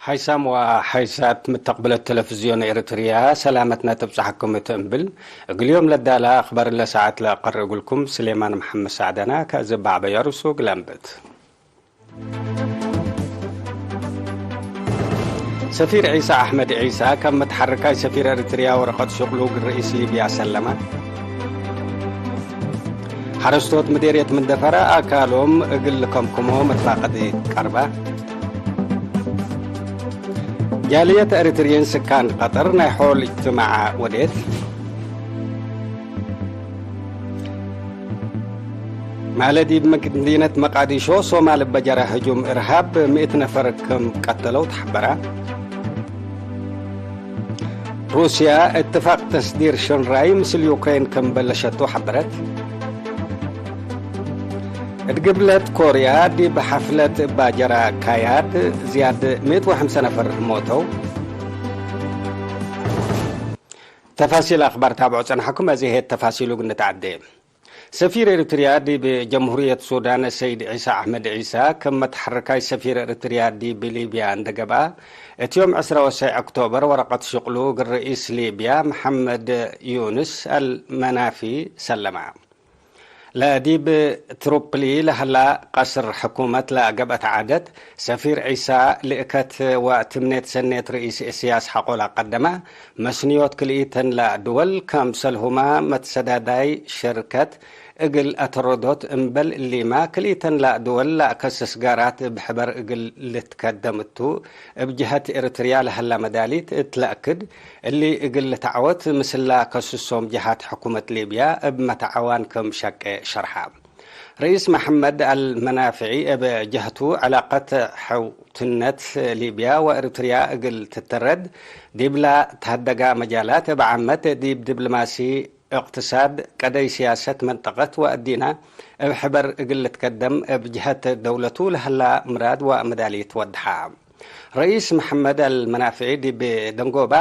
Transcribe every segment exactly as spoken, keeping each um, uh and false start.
ሓይሳም ወሓይሳት ምተቅብለት ተለፍዝዮን ኤረትርያ፣ ሰላመትነ ትብጸሐኩም እት እምብል፣ እግል ዮም ለዳላ አክባር ለሰዓት ለአቀርእ እግልኩም፣ ስሌማን መሐመድ ሳዕዳና ከእዘ ባዕበ ያሩሱ እግል አንብት። ሰፊር ዒሳ አሕመድ ዒሳ፣ ከም መትሐርካይ ሰፊር ኤረትርያ ወረቀት ሽቅሉ እግል ርኢስ ሊብያ ሰለመ። ሐረስቶት ምዴርየት መንደፈራ አካሎም እግል ልከምክሞ መትፋቀዲ ቀርበ። ጃልየት ኤሪትርይን ስካን ቀጠር ናይ ሖል እጅትማዕ ወዴት። ማለ ዲብ መዲነት መቃዲሾ ሶማል እበ ጀረ ህጁም እርሃብ ምእት ነፈር ክም ቀተለው ተሐበረ። ሩስያ እትፋቅ ተስዲር ሽንራይ ምስል ዩክሬን ክም በለሸቱ ሐበረት። እት ግብለት ኮርያ ዲብ ሐፍለት እባ ጀረ ካያድ ዝያድ ምእት ወሐምሰ ነፈር ሞተው። ተፋሲል አክባር ታብዑ ጸንሐኩም፣ አዜ ህየት ተፋሲሉ እግል ንትዐዴ። ሰፊር ኤሪትርያ ዲብ ጀምሁርየት ሱዳን ሰይድ ዒሳ አሕመድ ዒሳ፣ ክም መትሐርካይ ሰፊር ኤሪትርያ ዲብ ሊብያ እንደ ገብአ፣ እት ዮም ዕስራ ወሰዕ ኦክቶበር ወረቀት ሽቅሉ እግል ርኢስ ሊብያ መሐመድ ዩንስ አልመናፊ ሰለመ። ለዲብ ትሩፕሊ ለሀላ ቀስር ሕኩመት ለገብአት ዓደት፣ ሰፊር ዒሳ ልእከት ወትምኔት ሰኔት ርኢስ እስያስ ሐቆ ለቀደመ፣ መስንዮት ክልኢተን ለድወል፣ ከምሰልሁመ መትሰዳዳይ ሸርከት እግል አተረዶት እምበል እሊመ፣ ክልኢተን ለድወል ለአከስስ ጋራት እብ ሕበር እግል ልትከደም እቱ፣ እብ ጀሀት ኤረትርያ ለሀላ መዳሊት እት ለአክድ፣ እሊ እግል ልትዐወት ምስላ ከስሶም ጀሃት ሕኩመት ሊብያ እብ መተዓዋን ክም ሸቄ ሸርሐ። ርኢስ መሐመድ አልመናፍዒ እብ ጀህቱ፣ ዕላቀት ሕውትነት ሊብያ ወእርትርያ እግል ትተረድ፣ ዲብላ ተሀደጋ መጃላት እብ ዓመት ዲብ ዲብሎማሲ፣ እቅትሳድ፣ ቀደይ ሲያሰት መንጠቀት ወአዲነ እብ ሕበር እግል ልትከደም እብ ጀሀት ደውለቱ ለሀላ ምራድ ወመዳሊት ወድሐ። ረኢስ መሐመድ አልመናፍዒ ዲብ ደንጎባ፣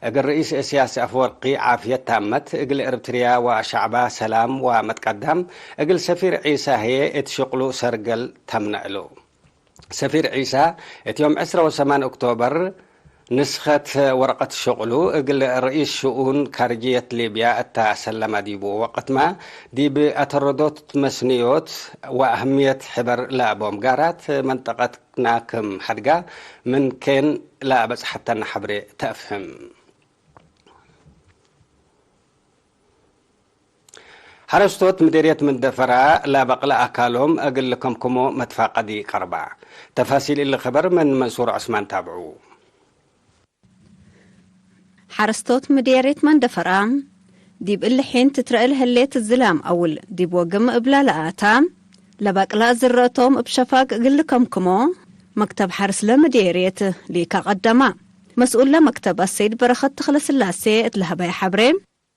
እግል ረኢስ እስያስ አፈወርቂ ዓፍየት ታመት፣ እግል ኤረትርያ ወሸዕባ ሰላም ወመትቀዳም፣ እግል ሰፊር ዒሳ ህዬ እት ሽቅሉ ሰርገል ተምነ እሉ። ሰፊር ዒሳ፣ እት ዮም ዕስራ ወሰማን ኦክቶበር፣ ንስኸት ወረቀት ሽቅሉ እግል ረኢስ ሽኡን ካርጅየት ሊብያ እተ ሰለመ ዲቡ። ወቅትመ፣ ዲብ አተረዶት መስንዮት ወአህምየት ሕበር ለአቦም ጋራት መንጠቀት ና ክም ሐድጋ ምን ኬን ለአበጽሐተነ ሐብሬ ተአፍህም። ሐረስቶት ምዴርየት መንደፈራ ለበቅለ አካሎም እግል ልከምክሞ መትፋቀዲ ቀርባ። ተፋሲል እሊ ኸበር ምን መንሱር ዑስማን ታብዑ። ሐረስቶት ምዴርየት መንደፈራ፣ ዲብ እሊ ሒን ትትረአ ለህሌት ዝላም አውል ዲብ ወግም እብላ ለአታ፣ ለበቅላ ዝረቶም እብ ሸፋግ እግል ልከምክሞ፣ መክተብ ሐርስ ለምዴርየት ሊካ ቀደማ። መስኡል ለመክተብ አሰይድ በረኸት ተኽለስላሴ እት ለሀበየ ሐብሬ፣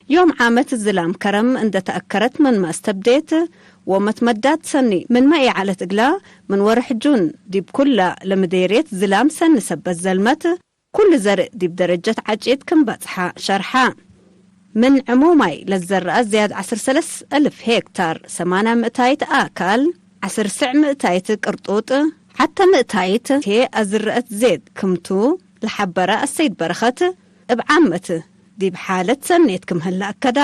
ዮም ዓመት ዝላም ከረም እንደ ተአከረት ምን መስተብዴት ወመትመዳት ሰኒ ምንመ ኢዐለት እግላ፣ ምን ወርሕ ጁን ዲብ ኩላ ለምዴርየት ዝላም ሰኒ ሰበት ዘልመት፣ ኩሉ ዘርእ ዲብ ደረጀት ዐጪት ክም በጽሐ ሸርሐ። ምን ዕሙማይ ለዘረአ ዝያድ ዐስር ሰለስ እልፍ ሄክታር፣ ሰማንያ ምእታይት አካል፣ ዐስር ስዕ ምእታይት ቅርጡጥ፣ ሐተ ምእታይት ሄ አዝረአት ዜድ ክምቱ ለሐበረ አሰይድ በረኸት፣ እብ ዓመት ዲብ ሓለት ሰኔት ክም ህለ አከዳ።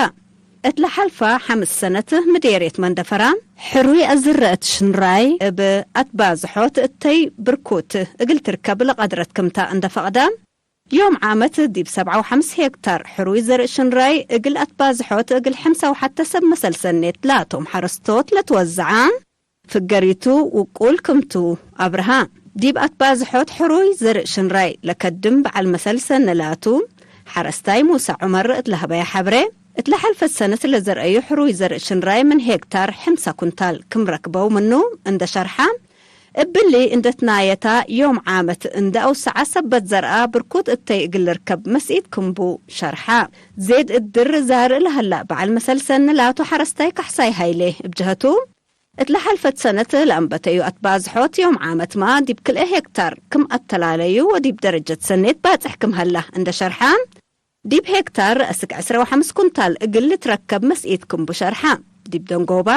እት ለሐልፈ ሐምስ ሰነት ምዴርየት መንደፈራ፣ ሕሩይ አዝረአት ሽንራይ እብ አትባዝሖት እተይ ብርኩት እግል ትርከብ ለቀድረት ክምታ እንደ ፈቅዳ፣ ዮም ዓመት ዲብ ሰብዓ ወሐምስ ሄክታር ሕሩይ ዘርእ ሽንራይ እግል አትባዝሖት እግል ሐምሳ ወሐተ ሰብ መሰል ሰኔት ላቶም ሐረስቶት ለትወዘዐ፣ ፍገሪቱ ውቁል ክምቱ አብርሃ። ዲብ አትባዝሖት ሕሩይ ዘርእ ሽንራይ ለከድም በዐል መሰል ሰኒ ላቱ፣ ሐረስታይ ሙሳ ዑመር እት ለሀበየ ሐብሬ፣ እት ለሐልፈት ሰነት ለዘርአዩ ሕሩይ ዘርእ ሽንራይ ምን ሄክታር ሐምሳ ኩንታል ክም ረክበው ምኑ እንደ ሸርሐ፣ እብሊ እንደ ትናየታ ዮም ዓመት እንደ አውሰዐ ሰበት ዘርአ ብርኩት እተይ እግል ልርከብ መስኢት ክምቡ ሸርሐ። ዜድ እድር ዛርእ ለሀላ በዐል መሰል ሰኒ ላቱ ሐረስታይ ካሕሳይ ሀይሌ እብ ጀሀቱ፣ እት ለሐልፈት ሰነት ለአንበተዩ አትባዝሖት ዮም ዓመትመ ዲብ ክልኤ ሄክታር ክም አተላለዩ ወዲብ ደረጀት ሰኔት ባጽሕ ክም ሀላ እንደ ሸርሐ፣ ዲብ ሄክታር አስክ ዕስራ ወሐምስ ኩንታል እግል ልትረከብ መስኢት ክምቡ ሸርሐ። ዲብ ደንጎባ፣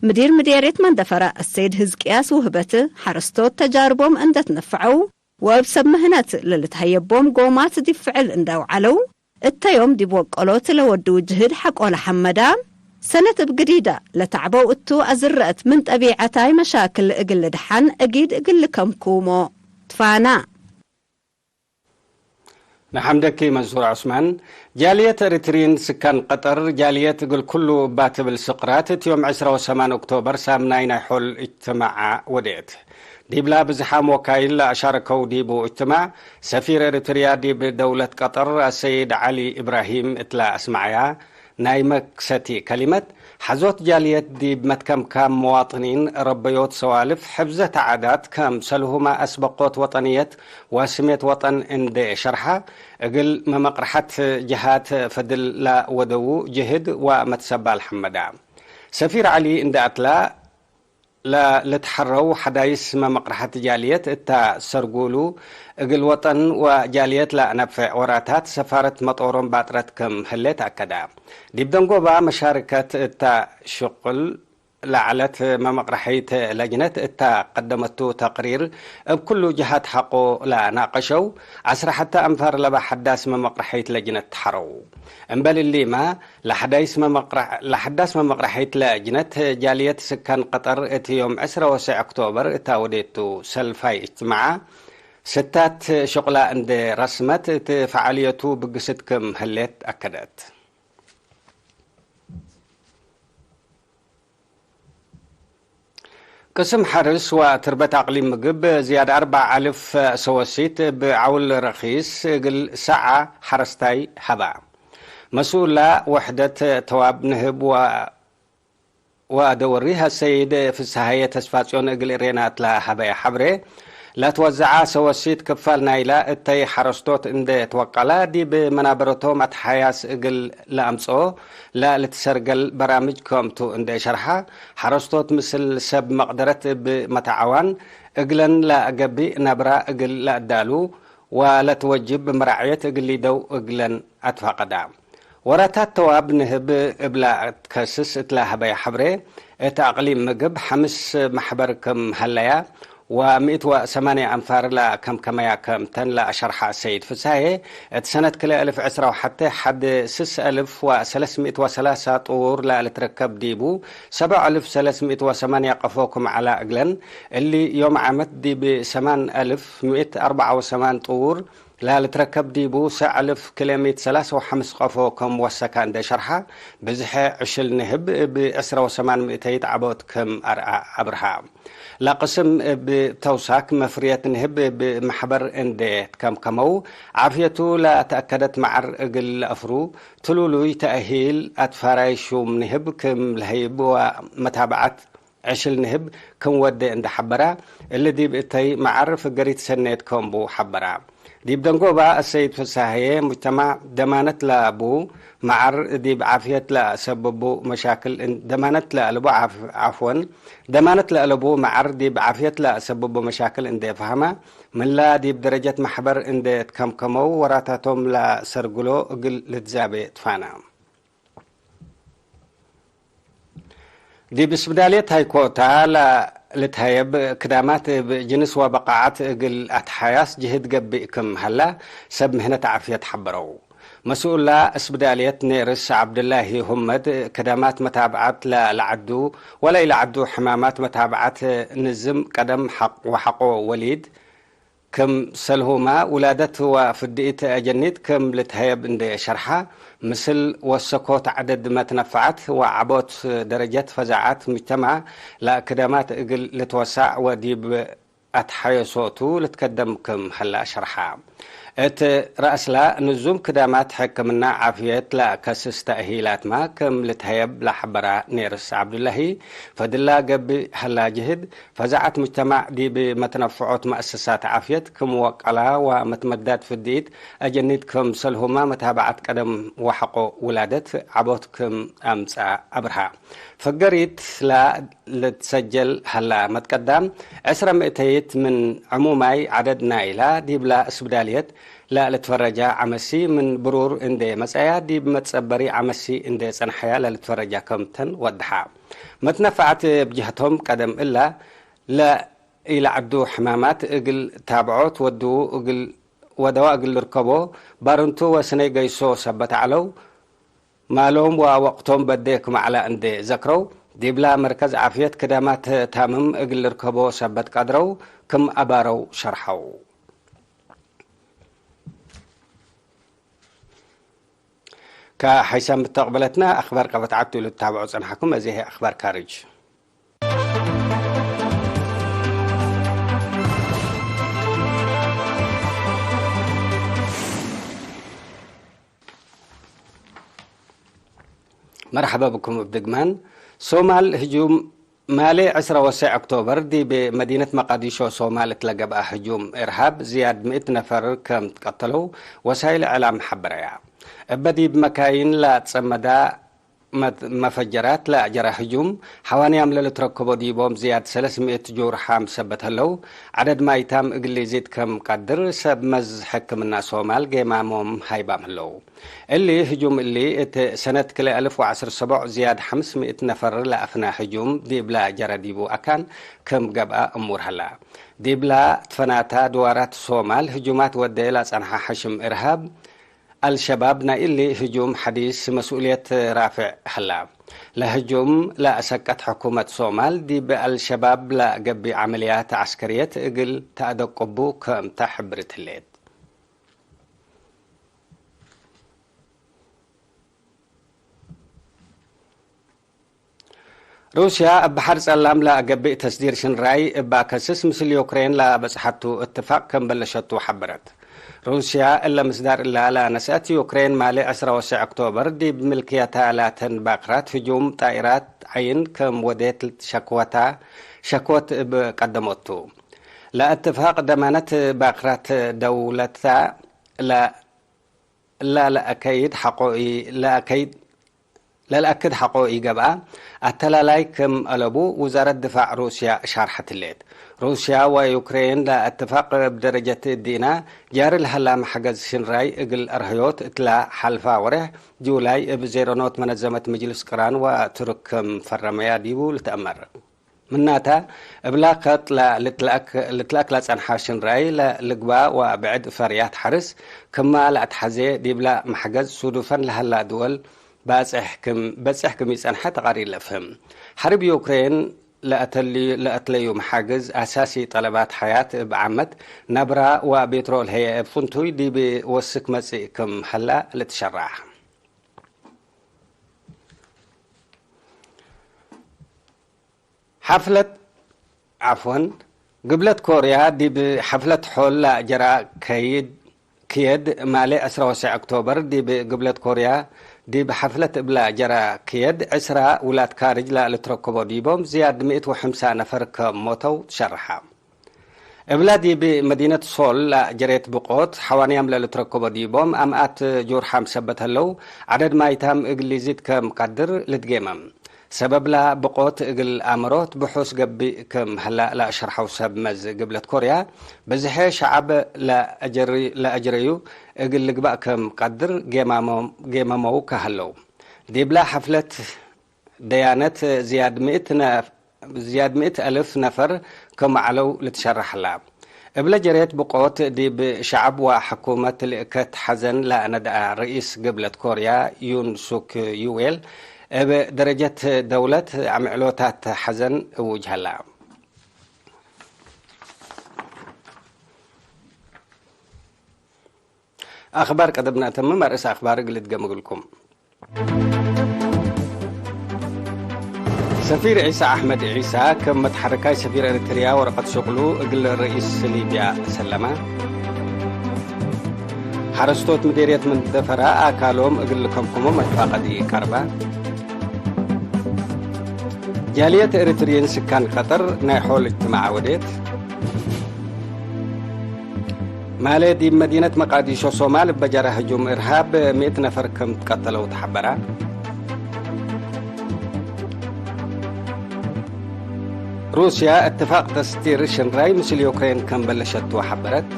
ምዲር ምዴርየት መንደፈራ አሰይድ ህዝቅያስ ውህበት፣ ሐረስቶት ተጃርቦም እንደ ትነፈዐው ወእብ ሰብ ምህነት ለልትሀየቦም ጎማት ዲብ ፍዕል እንደ አውዐለው፣ እተ ዮም ዲብ ወቀሎት ለወድው ጅህድ ሐቆለ ሐመዳ፣ ሰነት እብ ግዲዳ ለተዕበው እቱ አዝረአት ምን ጠቢዐታይ መሻክል እግል ልድሓን እጊድ እግል ልከምኩሞ ትፋና። ነሐምደኪ መንሱር ዑስማን። ጃልየት ኤሪትሪን ስካን ቀጠር፣ ጃልየት እግል ኩሉ እባ ትብል ስቅራት፣ እት ዮም ዕስራ ወሰማን ኦክቶበር ሳምናይ ናይ ሖል እጅትማዓ ወዴት። ዲብላ ብዝሓም ወካይል ለአሻረከው ዲቡ እጅትማዕ፣ ሰፊር ኤሪትርያ ዲብ ደውለት ቀጠር አሰይድ ዐሊ ኢብራሂም እትላ አስመዐያ ናይ መክሰቲ ከሊመት፣ ሐዞት ጃልየት ዲብ መትከምካም መዋጥኒን፣ ረበዮት ሰዋልፍ፣ ሕፍዘት ዓዳት፣ ከምሰልሁመ አስበቆት ወጠንየት ወስሜት ወጠን እንዴ ሸርሐ፣ እግል መመቅርሐት ጀሃት ፈድል ለወደዉ ጅህድ ወመትሰባል ሐመዳ። ሰፊር ዐሊ እንዴ አትላ፣ ለልትሐረው ሐዳይስ መመቅርሐት ጃልየት እታ ሰርጉሉ፣ እግል ወጠን ወጃልየት ለአነፍዕ ወራታት ሰፋረት መጦሮም ባጥረት ክም ህሌት አከደ። ዲብ ደንጎባ መሻርከት እታ ሽቁል ለዐለት መመቅርሐይት ለጅነት እታ ቀደመቱ ተቅሪር፣ እብ ኩሉ ጀሃት ሐቆ ለናቀሸው ዐስራ ሐተ አንፋር ለበ ሐዳስ መመቅርሐይት ለጅነት ተሐረው። እምበል እሊመ፣ ለሐዳይስ መመቅረ-፣ ለሐዳስ መመቅረሐይት ለጅነት ጃልየት ስካን ቀጠር እት ዮም ዕስራ ወሰዕ ኦክቶበር እታ ወዴቱ ሰልፋይ እጅትማዓ ስታት ሽቁላ እንዴ ረስመት እት ፈዓልየቱ ብግስት ክም ህሌት አከደት። ቅስም ሐርስ ወትርበት አቅሊም ምግብ ዝያድ አርበዕ አልፍ ሰወሲት እብ ዐውል ረኪስ እግል ሰዓ ሐረስታይ ሀባ። መስኡላ ወሕደት ተዋብ ንህብ ወ-፣ ወአደወሪህ አሰይድ ፍስሃየ ተስፋጽዮን እግል እሬና እትለ ሀበየ ሐብሬ፣ ለትወዘዐ ሰወሲት ክፋል ናይላ እተይ ሐረስቶት እንዴ ትወቀላ ዲብ መናበረቶም አትሓያስ እግል ለአምጽኦ ለልትሰርገል በራምጅ ክምቱ እንዴ ሸርሐ፣ ሐረስቶት ምስል ሰብ መቅደረት እብ መተዓዋን እግለን ለገብእ ነብራ እግል ለአዳሉ ወለትወጅብ መራዕየት እግል ሊደው እግለን አትፋቀዳ። ወራታት ተዋብ ንህብ እብላ እትከስስ እትለ ሀበየ ሐብሬ፣ እት አቅሊም ምግብ ሐምስ መሕበር ክም ሀለያ ወምእት ወሰማንያ አንፋር ለከምከመያ ክምተን ለአሸርሐ ሰይድ ፍሳሄ፣ እት ሰነት ክልኤ አልፍ ዕስራ ወሐቴ ሐድ ስስ አልፍ ወሰለስ ምእት ወሰላሳ ጥዉር ለልትረከብ ዲቡ፣ ሰብዕ አልፍ ሰለስ ምእት ወሰማንያ ቀፎ ክም ዐላ እግለን፣ እሊ ዮም ዓመት ዲብ ሰማን አልፍ ምእት አርበዓ ወሰማን ጥዉር ለልትረከብ ዲቡ፣ ሰዕ አልፍ ክልኤ ምእት ሰላሳ ወሐምስ ቀፎ ክም ወሰካ እንዴ ሸርሐ፣ ብዝሐ ዕሽል ንህብ እብ ዕስራ ወሰማን ምእተይት ዐቦት ክም አርአ አብርሃ። ለቅስም እብ ተውሳክ መፍርየት ንህብ እብ መሕበር እንዴ ትከምከመው፣ ዓፍየቱ ለተአከደት መዓር እግል ለአፍሩ፣ ትሉሉይ ተእሂል አትፋራይ ሹም ንህብ ክም ለህይብ ወመታብዐት ዕሽል ንህብ ክም ወዴ እንዴ ሐበራ፣ እሊ ዲብ እተይ መዓር ፍገሪት ሰኔት ከም ቡ ሐበራ። ዲብ ደንጎባ አሰይድ ፍሳህዬ፣ ሙጅተማዕ ደማነት ለቡ መዓር ዲብ ዓፍየት ለአሰብቡ መሻክል እን-፣ ደማነት ለአለቡ ዓፍ-፣ ዓፍወን፣ ደማነት ለአለቡ መዓር ዲብ ዓፍየት ለአሰብቡ መሻክል እንዴ ፈሀመ፣ ምንላ ዲብ ደረጀት መሕበር እንዴ ትከምከመው ወራታቶም ለሰርግሎ እግል ልትዛቤ ትፋና። ዲብ እስብዳልየት ሃይኮታ ለልትሀየብ ክዳማት እብ ጅንስ ወበቃዓት እግል አትሓያስ ጅህድ ገብእ ክም ሀላ ሰብ ምህነት ዓፍየት ሐበረው። መስኡላ እስብዳልየት ኔርስ ዐብድላሂ ሁመድ፣ ክዳማት መታብዓት ለለዐዱ ወለኢለዐዱ ሕማማት መታብዓት ንዝም ቀደም ሐቅ ወሐቆ ወሊድ፣ ክምሰልሁመ ውላደት ወፍድኢት አጀኒት ክም ልትሀየብ እንዴ ሸርሐ፣ ምስል ወሰኮት ዐደድ መትነፈዐት ወዐቦት ደረጀት ፈዛዐት ሙጅተማዕ ለክዳማት እግል ልትወሳዕ ወዲብ አትሓየሶቱ ልትከደም ክም ሀላ ሸርሐ። እት ረአስላ ንዙም ክዳማት ሕክምና ዓፍየት ለከስስ ተእሂላትመ ክም ልትሀየብ ለሐበራ ኔርስ ዐብዱላሂ፣ ፈድላ ገብእ ሀላ ጅህድ፣ ፈዛዐት ሙጅተማዕ ዲብ መትነፍዖት መአሰሳት ዓፍየት ክም ወቀላ ወመትመዳት ፍድኢት አጀኒት ክምሰልሁመ መታብዐት ቀደም ወሐቆ ውላደት ዐቦት ክም አምጽአ አብርሃ። ፈገሪት ለልትሰጀል ሀላ መትቀዳም ዕስረ ምእተይት ምን ዕሙማይ ዐደድ ናይላ ዲብላ እስብዳልየት ለልትፈረጃ ዐመሲ ምን ብሩር እንዴ መጽአያ ዲብ መትጸበሪ ዐመሲ እንዴ ጸንሐያ ለልትፈረጃ ክምተን ወድሐ። መትነፈዐት እብ ጀህቶም ቀደም እላ ለ ኢለዐዱ ሕማማት እግል ታብዖ ትወድዉ እግል ወደዋ እግል ልርከቦ ባርንቱ ወስነይ ገይሶ ሰበት ዐለው። ማሎም ወወቅቶም በዴ ክም ዐለ እንዴ ዘክረው፣ ዲብላ መርከዝ ዓፍየት ክደማት ታምም እግል ልርከቦ ሰበት ቀድረው ክም አባረው ሸርሐው። ከሐይሰ ምተቅበለትነ አክባር ቀበት ዐድ ቱ ልትታብዖ ጸንሐኩም። እዚ ህይ አክባር ካርጅ። መርሐበ ብኩም እብ ድግማን። ሶማል ህጁም ማሌ ዕስራ ወሰዕ ኦክቶበር ዲብ መዲነት መቃዲሾ ሶማል እት ለገብአ ህጁም እርሃብ ዝያድ ምእት ነፈር ከም ትቀተለው ወሳይል እዕላም ሐበረያ። እበ ዲብ መካይን ለአትጸመዳ መት-፣ መፈጀራት ለአጀረ ህጁም፣ ሐዋንያም ለልትረከቦ ዲቦም ዝያድ ሰለስ ምእት ጆርሓም ሰበት ህለው፣ ዐደድ ማይታም እግል ሊዚድ ከም ቀድር ሰብ መዝ ሕክምና ሶማል ጌማሞም ሃይባም ህለው። እሊ ህጁም እሊ፣ እት ሰነት ክልኤ አልፍ ወዐስር ሰቦዕ ዝያድ ሐምስ ምእት ነፈር ለአፍና ህጁም ዲብላ ጀረ ዲቡ አካን ክም ገብአ እሙር ሀላ። ዲብላ ትፈናታ ድዋራት ሶማል ህጁማት ወዴ ለጸንሐ ሐሽም እርሃብ አልሸባብ ናይ እሊ ህጁም ሐዲስ መስኡልየት ራፍዕ ሀላ። ለህጁም ለአሰቀት ሕኩመት ሶማል ዲብ አልሸባብ ለገብእ ዐመልያት ዐስከርየት እግል ተአደቁቡ ክምተ ሕብርት ህሌት። ሩስያ እብ በሐር ጸላም ለገብእ ተስዲር ሽንራይ እብ አከስስ ምስል ዩክሬን ለበጽሐቱ እትፋቅ ከም በለሸቱ ሐበረት። ሩስያ እለ ምስዳር እላ ለነስአት ዩክሬን ማሌ ዕስራ ወሰዕ ኦክቶበር ዲብ ምልክየታ ላተን ባክራት ህጁም ጣኢራት ዐይን ከም ወዴት ሸክወታ፣ ሸክወት እብ ቀደሞቱ። ለእትፋቅ ደማነት ባክራት ደውለታ ለ-፣ እላ ለአከይድ ሐቆ ኢ-፣ ለአከይድ ለልአክድ ሐቆ ኢገብአ፣ አተላላይ ክም አለቡ ውዛረት ድፋዕ ሩስያ ሻርሐት ህሌት። ሩስያ ወዩክሬን ለእትፋቅ እብ ደረጀት እዲነ ጃሪ ለሀላ መሐገዝ ሽንራይ እግል አርህዮት እትላ ሐልፋ ወሬሕ ጁላይ እብ ዜሮ ኖት መነዘመት ምጅልስ ቅራን ወቱርክ ክም ፈረመያ ዲቡ ልትአመር። ምናተ፣ እብላ ከጥ ለልትለአክ-፣ ልትለአክ ለጸንሐ ሽንራይ ለልግባእ ወብዕድ ፈርያት ሐርስ ክማ ለአትሐዜ፣ ዲብላ መሕገዝ ሱዱፈን ለሀላ ድወል ባጽሕ ክም፣ በጽሕ ክም ኢጸንሐ ተቃሪር ለፍህም። ሐርብ ዩክሬን ለአተልዩ፣ ለአትለዩ መሓግዝ አሳሲ ጠለባት ሐያት እብ ዓመት፣ ነብራ ወቤትሮል ህዬ እብ ፍንቱይ ዲብ ወስክ መጽእ ክም ሀላ ልትሸራሕ። ሐፍለት፣ ዐፍወን፣ ግብለት ኮርያ ዲብ ሐፍለት ሖል ለአጀራ ከይድ፣ ክየድ ማሌ ዕስራ ወሰዕ ኦክቶበር ዲብ ግብለት ኮርያ ዲብ ሐፍለት እብላ ጀራ ክየድ ዕስራ ውላድ ካርጅ ለልትረከቦ ዲቦም ዝያድ ምእት ወሐምሳ ነፈር ከም ሞተው ትሸርሐ። እብላ ዲብ መዲነት ሶል ለጀሬት ብቆት ሐዋንያም ለልትረከቦ ዲቦም አምአት ጆርሓም ሰበት ህለው፣ ዐደድ ማይታም እግል ሊዚድ ከም ቀድር ልትጌመም። ሰበብላ ብቆት እግል አመሮት ብሑስ ገብእ ክም ሀላ ለአሸርሐው ሰብ መዝ ግብለት ኮርያ፣ ብዝሐ ሸዐብ ለአጀሪ-፣ ለአጅረዩ እግል ልግባእ ክም ቀድር ጌማሞ-፣ ጌመመው ከሀለው። ዲብላ ሐፍለት ደያነት ዝያድ ምእት ነፍ-፣ ዝያድ ምእት አልፍ ነፈር ክም ዐለው ልትሸረሕ ሀላ። እብለ ጀሬት ብቆት ዲብ ሸዐብ ወሐኩመት ልእከት ሐዘን ለአነድአ ርኢስ ግብለት ኮርያ ዩን ሱክ ዩዌል፣ እብ ደረጀት ደውለት አምዕሎታት ሐዘን እውጅ ሀላ። አክባር ቀደም ነአተምም፣ አርእስ አክባር እግል እድገም እግልኩም። ሰፊር ዒሳ አሕመድ ዒሳ፣ ከም መትሐረካይ ሰፊር ኤረትርያ ወረቀት ሸቅሉ እግል ርኢስ ሊብያ ሰለመ። ሐረስቶት ምዴርየት መንደፈራ አካሎም እግል ልከምክሞ መትፋቀዲ ቀርበ። ጃልየት ኤረትርይን ስካን ቀጠር ናይ ሖል እጅትማዕ ወዴት። ማሌ ዲብ መዲነት መቃዲሾ ሶማል እበ ጀረ ህጁም እርሃብ ምእት ነፈር ክም ትቀተለው ተሐበረ። ሩስያ እትፋቅ ተስቲር ሽንራይ ምስል ዩክሬን ክም በለሸቱ ሐበረት።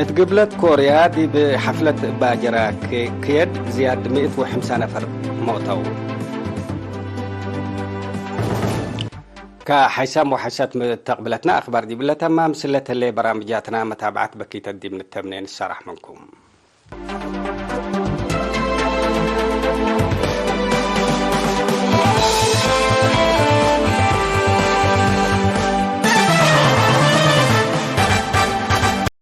እት ግብለት ኮርያ ዲብ ሐፍለት እባ ጀረ ክየድ ዝያድ ምእት ወሐምሳ ነፈር ሞተው። ከሐይሳም ወሐይሳት ምተቅብለትና አክባር ዲብለ ተማም፣ ስለተሌ በራምጃትና መታብዐት በኪተት ዲብ ንተምኔ ንሰራሕ ምንኩም።